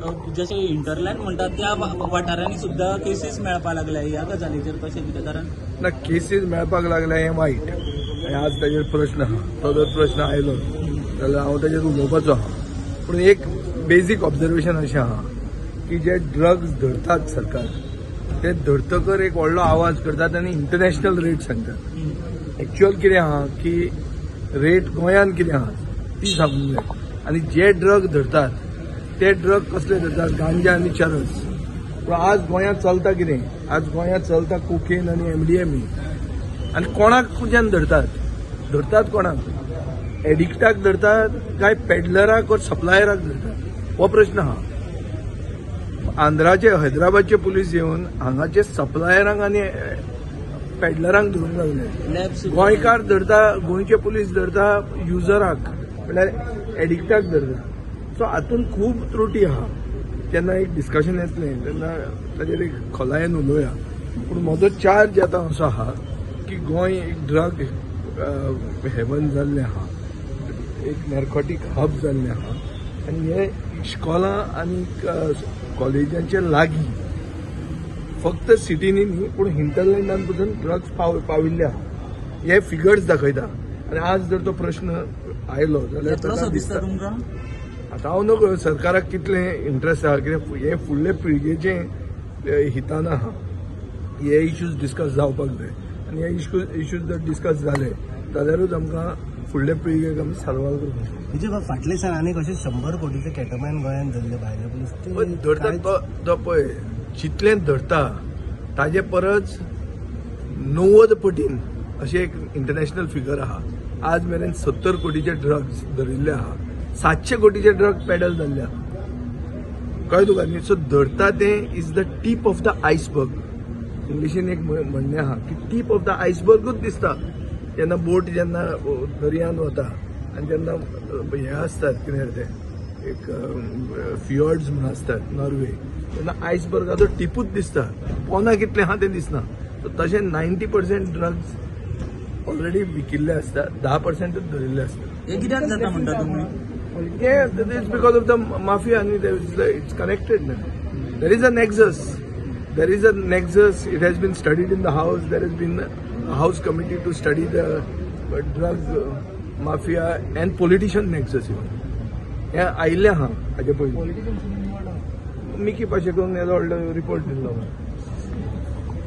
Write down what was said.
जशें इंटरलँड म्हणटात त्या वाठारांनी सुद्दां केसीस मेळपाक लागल्या. ह्या गजालीचेर कशें कितें? कारण ना, केसीस मेळपाक लागल्या हें वायट आनी आज ताजेर प्रश्न आहा. तो जर प्रश्न आयलो जाल्यार हांव ताजेर उलोवपाचो आहा. पूण एक बेजीक ऑब्जर्वेशन अशें आहा की जे ड्रग्स धरतात सरकार, ते धरतकर एक व्हडलो आवाज करतात आनी इंटरनॅशनल रेट सांगतात. एक्च्युअल कितें आहा की रेट गोंयांत कितें आहा ती सांगूंक जाय. आनी जे ड्रग धरतात ते ड्रग कसले धरतात? गांजा आनी चरस. पूण आज गोंयांत चलता कितें? आज गोंयांत चलता कोकेन आनी MDMA. आनी कोणाक तुज्यान धरतात? धरतात कोणाक? एडिक्टाक धरतात काय पेडलराक वा सप्लायराक धरतात? हो प्रश्न आहा. आंध्राचे, हैदराबादचे पुलीस येवन हांगाचे सप्लायरांक आनी पेडलरांक धरूंक लागले. गोंयकार धरता, गोंयचे पुलीस धरता युजराक, म्हणल्यार एडिक्टाक धरता. सो हातूंत खूब त्रुटी आहा. जेन्ना एक डिस्कशन येतलें तेन्ना ताजेर एक खोलायेन उलोवया. पूण म्हजो चार्ज आतां असो आहा की गोंय एक ड्रग हेवन जाल्लें आहा, एक नार्कोटीक हब जाल्लें आहा आनी हे इश्कोलां आनी कॉलेजांचे लागीं फक्त सिटींनी न्ही पूण हिंटरलँडान पसून ड्रग्स पाविल्ले आहा. हे फिगर्स दाखयता. आनी आज जर तो प्रश्न आयलो जाल्यार दिसता तुमकां आतां हांव नको सरकाराक कितलें इंट्रस्ट आहा, कित्याक हे फुडले पिळगेचें हितान आहा. हे इश्यूज डिस्कस जावपाक जाय आनी हे इश्यूज जर डिस्कस जाले जाल्यारूच आमकां फुडले पिळगेक आमी साल्वार करपाक शकता. म्हणजे फाटले सण आनी कशें 100 कोटीचे केटमायन गोंयांत धरले भायले पुलीस धरता. तो पळय जितलें धरता ताजे परस 90 पटीन अशें एक इंटरनॅशनल फिगर आहा. आज मेरेन 70 कोटीचे ड्रग्स धरिल्ले आहा, 700 कोटीचे ड्रग पेडल जाल्ले आहा. कळ्ळें तुका न्ही? सो धरता तें is the tip of the iceberg. इंग्लिशीन एक म्हणणें आहा की टीप ऑफ the आयसबर्गूच दिसता. जेन्ना बोट जेन्ना दर्यान वता आनी जेन्ना हे आसतात कितें तें एक फियॉर्ड्स म्हूण आसतात नॉर्वे, तेन्ना आयसबर्गाचो टिपूच दिसता, पोना कितलें आहा तें दिसना. तशें 90% ड्रग्स ऑलरेडी विकिल्ले आसता, 10%च धरिल्ले आसता. हें कित्याक जाता म्हणटा तुमी? It's because of the mafia आनी it's connected. There is a nexus. There is a nexus. It has been studied in the house. There has been a house committee to study the drug mafia and politician nexus even. हे आयिल्लें आहा हाजे पयलीं. Mickey पाशेकून येदो व्हडलो report दिल्लो.